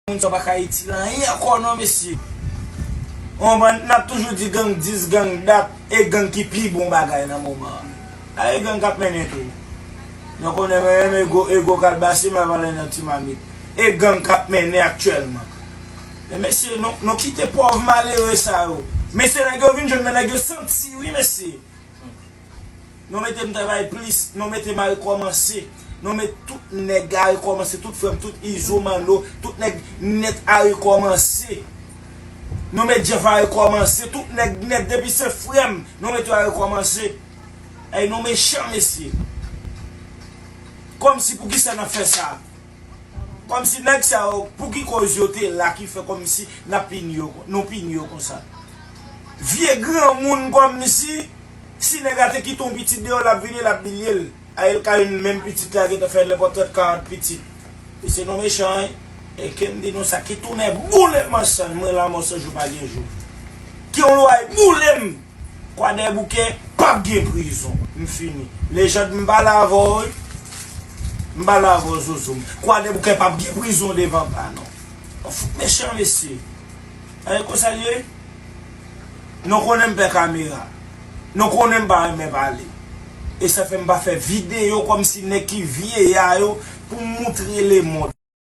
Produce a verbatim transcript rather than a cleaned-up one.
moun sa pa ka itil anyen ankò non, mesye. Ou konprann? N ap toujou di gang dis, gang dat, e gang ki pi bon bagay nan moman an. A e gang k ap mennen tou. Nou konnen mwen menm Ego, Ego Kalbasi, m ap pale nan ti mamit. E gang k ap mennen aktyèlman. Men mesye, nou, nou kite pòv malere sa yo. Mesye, nèg yo vin jwenn, men nèg yo santi wi, mesye. Nou mete m travay plis, nou mete m a rekòmanse. Nou met tout nèg a rekòmanse, tout frè m, tout Izo Manno, tout nèg nèt a rekòmanse. Nou met Jeff a rekòmanse, tout nèg nèt, depi se frè m, nou met yo a rekòmanse. Ey, nou mechan, mesye. Kòmsi poukisa n ap fè sa? Kòmsi nèg sa yo, pou ki koz yo te la ki fè kòmsi n ap pini yo, nou pini yo konsa? Vye granmoun kòmsi, si nèg la te kite yon pitit deyò, l ap vini, l ap bliye l. Ariel Cahen menm pitit la gentan fè nenpòt trant karant pitit. Mesye nou mechan, wi. E ke m di nou sa, ki tounen boule m ansanm, mwen lanmò san jou pa gen jou. Ki yon lwa boule m. Kwadèboukè p ap gen prizon. M fini. Lejand m pale avè w wi. M pale avè w Zozo. Kwadèboukè p ap gen prizon devan pa non. Ou fout mechan mesye. Aye konsa l ye. Nou konnen m pè kamera. Nou konnen m pa renmen pale. E sa fè m pa fè videyo kòmsi nèg ki vye a yo pou m moutre lemonn.